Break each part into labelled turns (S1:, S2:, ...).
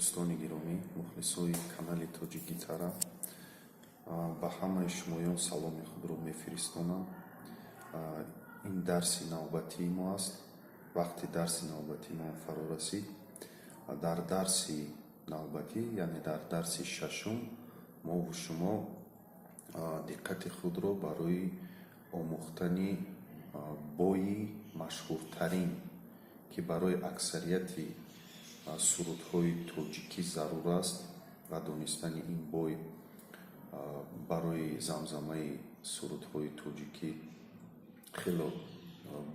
S1: Дӯстони гиромӣ, мухлисои канали Тоҷик Гитара, ба ҳамаи шумоён саломи худро мефиристонам. Ин дарси навбатии мо аст. Вақти дарси навбатии мо фаро расид. Дар дарси навбатӣ, яъне дар дарси шашум, мову шумо диққати худро барои омӯхтани бои машҳуртарин, ки барои аксарияти сурудҳои тоҷикӣ зарур аст ва донистани ин бой барои замзамаи сурудҳои тоҷикӣ хело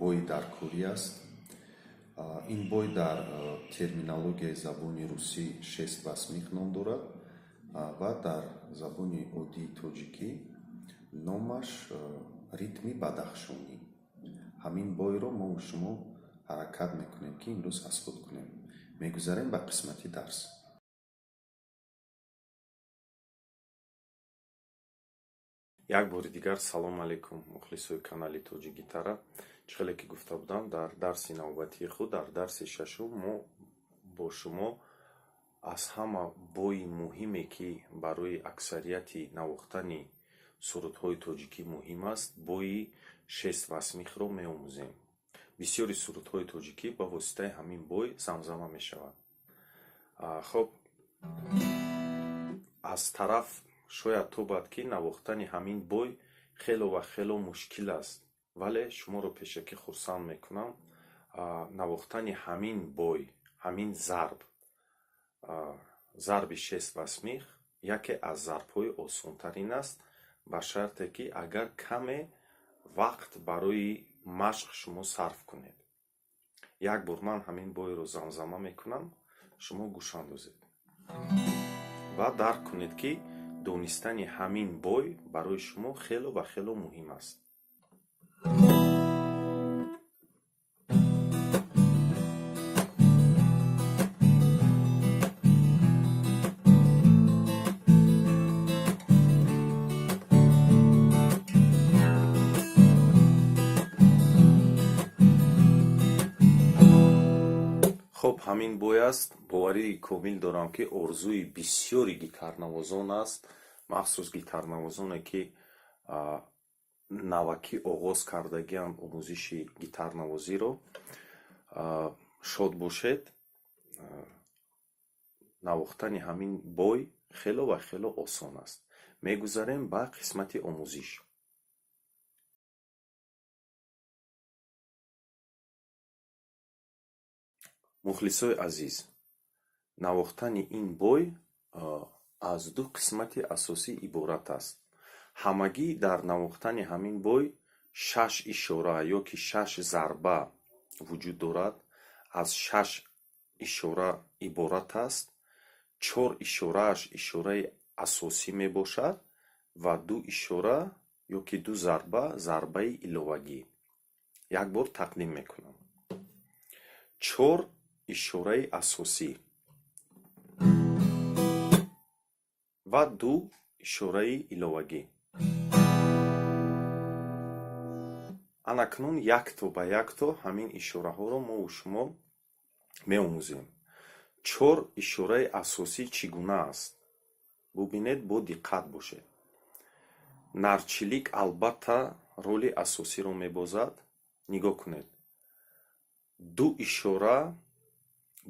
S1: бои даркорӣ аст. Ин бой дар терминологияи забони русӣ шесть восьмых ном дорад ва дар забони оддии тоҷикӣ номаш ритми бадахшонӣ. Ҳамин бойро мову шумо ҳаракат мекунем, ки имрӯз аз худ кунем. Мегузарем ба қисмати дарс. Як бори дигар салом алейкум, мухлисои канали Тоҷик Гитара. Чӣ хеле ки гуфта будам, дар дарси навбатии худ, дар дарси шашум, мо бо шумо аз ҳама бои муҳиме, ки барои аксарияти навохтани сурудҳои тоҷикӣ муҳим аст, бои шесть восьмых ро меомӯзем. Бисёри сурудҳои тоҷикӣ ба воситаи ҳамин бой замзама мешавад. Хоб, аз тараф шояд тобад, ки навохтани ҳамин бой хело ва хело мушкил аст, вале шуморо пешакӣ хурсанд мекунам: навохтани ҳамин бой, ҳамин зарб, зарби шесть восьмых, яке аз зарбҳои осонтарин аст, ба шарте ки агар каме вақт барои машқ шумо сарф кунед. Як бор ман ҳамин бойро замзама мекунам, шумо гӯш андозед ва дарк кунед, ки донистани ҳамин бой барои шумо хело ва хело муҳим аст. Хоб, ҳамин бой аст. Боварии комил дорам, ки орзуи бисёри гитарнавозон аст, махсус гитарнавозоне, ки навакӣ оғоз кардагианд омӯзиши гитарнавозиро. Шод бошед, навохтани ҳамин бой хело ва хело осон аст. Мегузарем ба қисмати омӯзиш. Мухлисои азиз, навохтани ин бой аз ду қисмати асосӣ иборат аст. Ҳамагӣ дар навохтани ҳамин бой шаш ишора ё ки шаш зарба вуҷуд дорад, аз шаш ишора иборат аст. Чор ишорааш ишораи асосӣ мебошад ва ду ишора ё ки ду зарба зарбаи иловагӣ. Як бор тақдим мекунам: чор ишораи асосӣ ва ду ишораи иловагӣ. Анакнун якто ба якто ҳамин ишораҳоро мову шумо меомӯзем. Чор ишораи асосӣ чӣ гуна аст, бубинед, бо диққат бошед. Нарчилик албатта роли асосиро мебозад. Нигоҳ кунед: ду ишора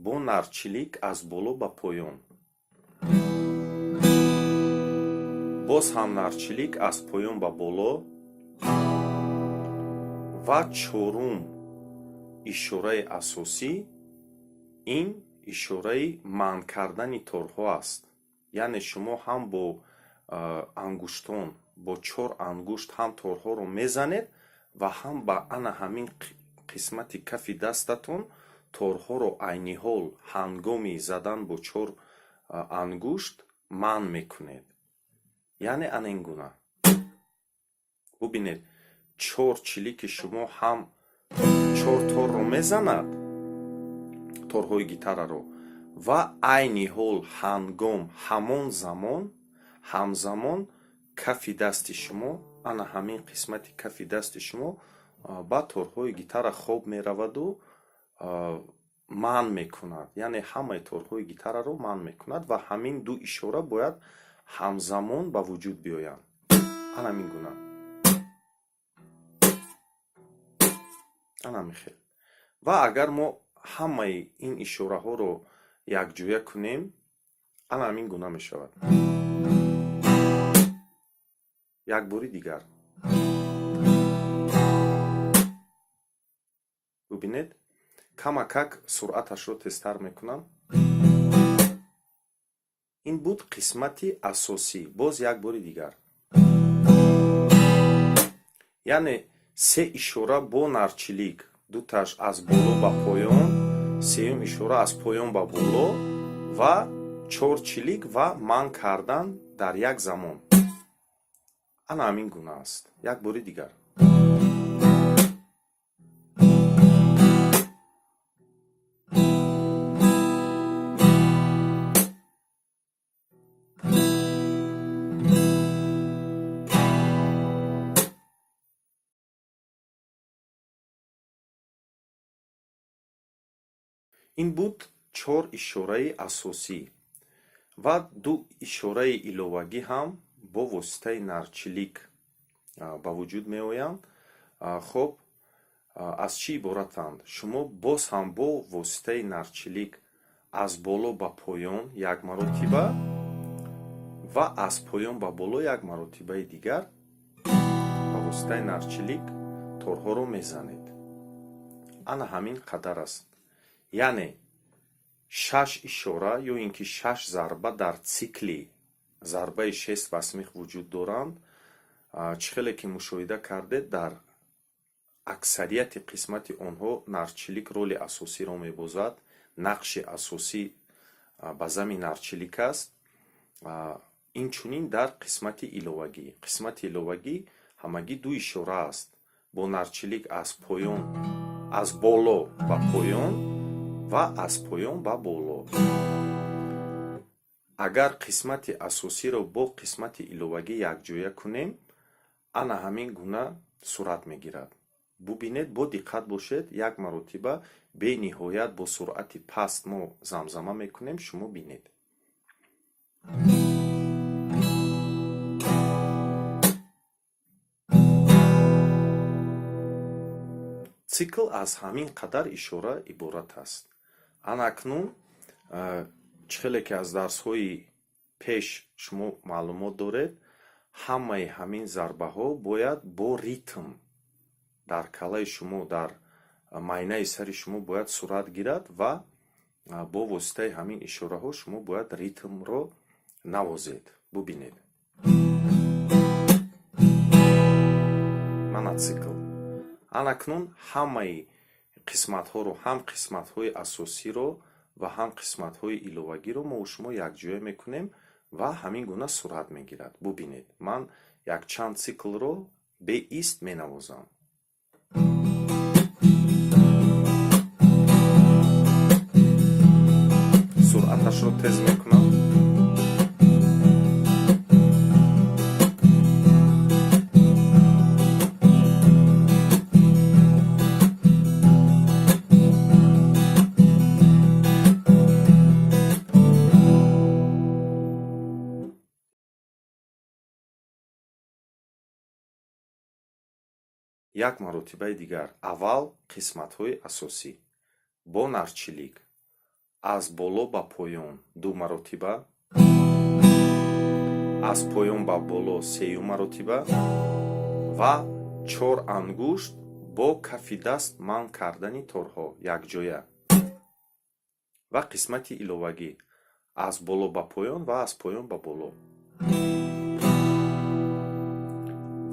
S1: бо нарчилик аз боло ба поён, боз ҳам нарчилик аз поён ба боло ва чорум ишораи асосӣ ин ишораи манъ кардани торҳо аст. Яъне шумо ҳам бо ангуштон, бо чор ангушт ҳам торҳоро мезанед ва ҳам ба ана ҳамин қисмати кафи дастатон торҳоро айни ҳол ҳангоми задан бо чор ангушт манъ мекунед. Яъне ана ин гуна, бубинед: чор чилики шумо ҳам чор торро мезанад, торҳои гитараро, ва айни ҳол ҳангом ҳамон замон ҳамзамон кафи дасти шумо, ана ҳамин қисмати кафи дасти шумо ба торҳои гитара хоб мераваду. Манъ мекунад, яъне ҳамаи торҳои гитараро манъ мекунад ва ҳамин ду ишора бояд ҳамзамон ба вуҷуд биёянд. Ана ҳамин гуна, ана ҳамин хел. Ва агар мо ҳамаи ин ишораҳоро якҷоя кунем, ана ҳамин гуна мешавад. Як бори дигар бубинед, камакак суръаташро тезтар мекунам. Ин буд қисмати асосӣ. Боз як бори дигар, яъне се ишора бо нарчилик: дуташ аз боло ба поён, сеюм ишора аз поён ба боло ва чор чилик ва манъ кардан дар як замон. Ана ҳамин гуна аст. Як бори дигар. Ин буд чор ишораи асосӣ ва ду ишораи иловагӣ ҳам бо воситаи нарчилик ба вуҷуд меоянд. Хоб, аз чӣ иборатанд? Шумо боз ҳам бо воситаи нарчилик аз боло ба поён як маротиба ва аз поён ба боло як маротибаи дигар ба воситаи нарчилик торҳоро мезанед. Ана ҳамин қадар аст. Яъне шаш ишора ё ин ки шаш зарба дар цикли зарбаи шесть восьмых вуҷуд доранд. Чӣ хеле ки мушоҳида кардед, дар аксарияти қисмати онҳо нарчилик роли асосиро мебозад. Нақши асосӣ ба зами нарчилик аст. Инчунин дар қисмати иловагӣ. Қисмати иловагӣ ҳамагӣ ду ишора аст: бо нарчилик аз поён, аз боло ба поён ва аз поён ба боло. Агар қисмати асосиро бо қисмати иловагӣ якҷоя кунем, ана ҳамин гуна сурат мегирад. Бубинед, бо диққат бошед. Як маротиба бениҳоят бо суръати паст мо замзама мекунем, шумо бинед. Цикл аз ҳамин қадар ишора иборат аст. Ана акнун, чӣ хеле ки аз дарсҳои пеш шумо маълумот доред, ҳамаи ҳамин зарбаҳо бояд бо ритм дар калаи шумо, дар майнаи сари шумо бояд сурат гирад ва бо воситаи ҳамин ишораҳо шумо бояд ритмро навозед. Бубинед, мана цикл. Анакнун ҳамаи қисматҳоро, ҳам қисматҳои асосиро ва ҳам қисматҳои иловагиро мо шумо якҷоя мекунем ва ҳамин гуна сурат мегирад. Бубинед, ман якчанд циклро беист менавозам. Суръаташро тез мекунам. Як маротибаи дигар: аввал қисматҳои асосӣ бо нарчилик аз боло ба поён ду маротиба, аз поён ба боло сеюм маротиба ва чор ангушт бо кафи даст манъ кардани торҳо якҷоя ва қисмати иловагӣ аз боло ба поён ва аз поён ба боло.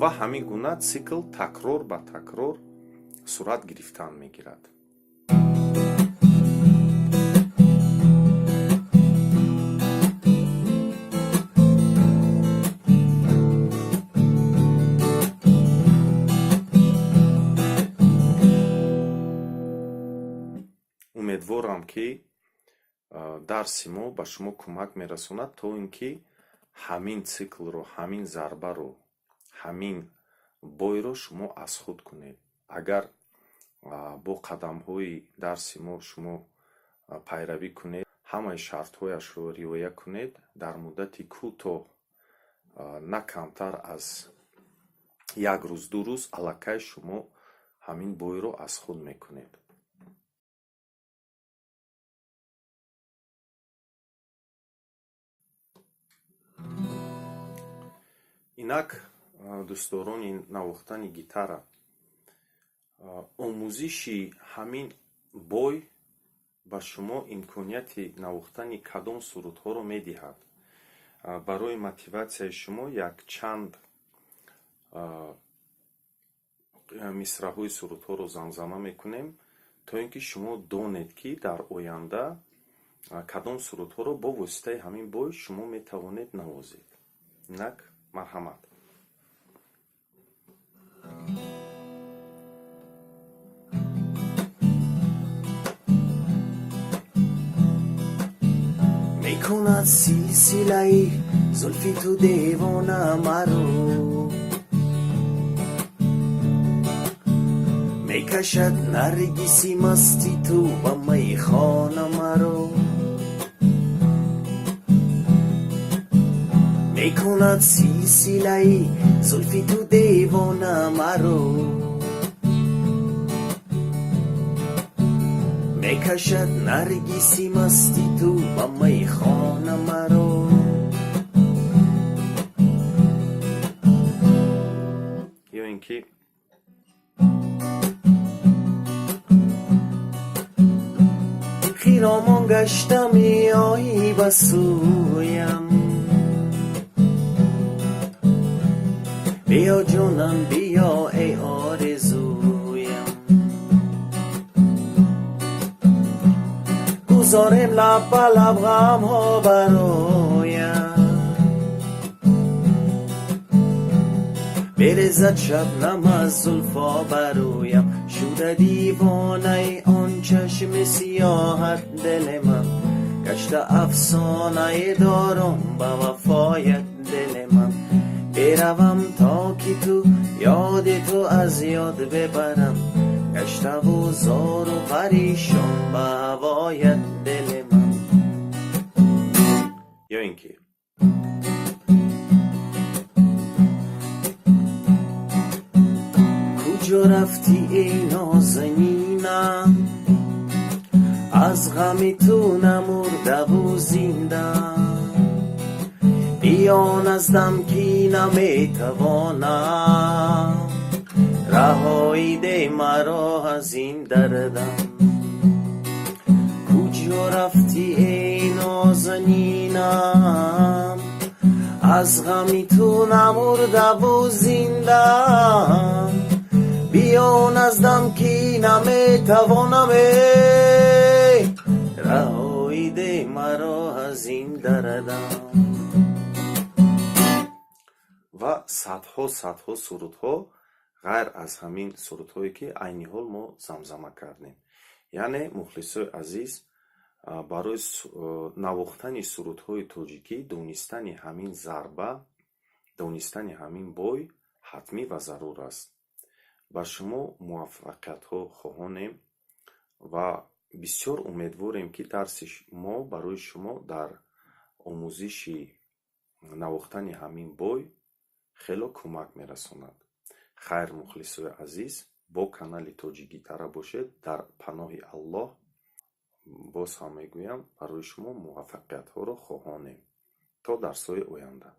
S1: Ва ҳамин гуна цикл такрор ба такрор сурат гирифтан мегирад. Умедворам, ки дарси мо ба шумо кӯмак мерасонад, то ин ки ҳамин циклро, ҳамин зарбаро, ҳамин бойро шумо аз худ кунед. Агар бо қадамҳои дарси мо шумо Пайравӣ кунед, ҳамаи шартҳояшро риоя кунед, дар муддати кӯтоҳ, на камтар аз як рӯз, 2 рӯз, аллакай шумо ҳамин бойро аз худ мекунед. Инак, дӯстдорони навохтани гитара, омӯзиши ҳамин бой ба шумо имконияти навохтани кадом сурудҳоро медиҳад? Барои мотиватсияи шумо якчанд мисраҳои сурудҳоро замзама мекунем, то ин ки шумо донед, ки дар оянда кадом сурудҳоро бо воситаи ҳамин бой шумо метавонед навозед. Инак, марҳамат.
S2: Мекунад силсилаи зулфи ту девона маро, мекашад наргиси масти ту ба майхона маро. Мекунад силсилаи зулфи ту девона маро, мекашад наргиси масти ту ба майхона маро.
S1: Ё ин ки
S2: хиромон гашта меоӣ ба сӯям, биё ҷонам, биё, эй орзуям. Гузорем лаб ба лаб ғамҳо бароям, березад шабнам аз зулфо бароям. Шуда девонаи он чашми сиёҳат дили ман, гашта афсонаи дорам ба вафоят дили ман. Беравам то ки ту ёди ту аз ёд бибарам, гаштаву зору паришон ба ҳавоят дили ман.
S1: Ё ин ки
S2: Куҷо рафтӣ, эй нозанинам? Аз ғами ту намурдаву зиндам. Биё наздам, ки наметавонам, раҳоӣ де маро аз ин дардам. Куҷо рафтӣ, эй нозанинам? Аз ғами ту намурдаву зиндам. Биё наздам, ки наметавонам, эй, раҳоӣ де маро аз ин дардам.
S1: Ва садҳо, садҳо сурудҳо ғайр аз ҳамин сурудҳое, ки айни ҳол мо замзама кардем. Яъне, мухлисои азиз, барои навохтани сурудҳои тоҷикӣ донистани ҳамин зарба, донистани ҳамин бой ҳатмӣ ва зарур аст. Ба шумо муваффақиятҳо хоҳонем ва бисёр умедворем, ки дарси мо барои шумо дар омӯзиши навохтани ҳамин бой хело кӯмак мерасонад. Хайр, мухлисои азиз, бо канали Тоҷикгитара бошед. Дар паноҳи Аллоҳ. Боз ҳам мегӯям, барои шумо муваффақиятҳоро хоҳонем. То дарсҳои оянда.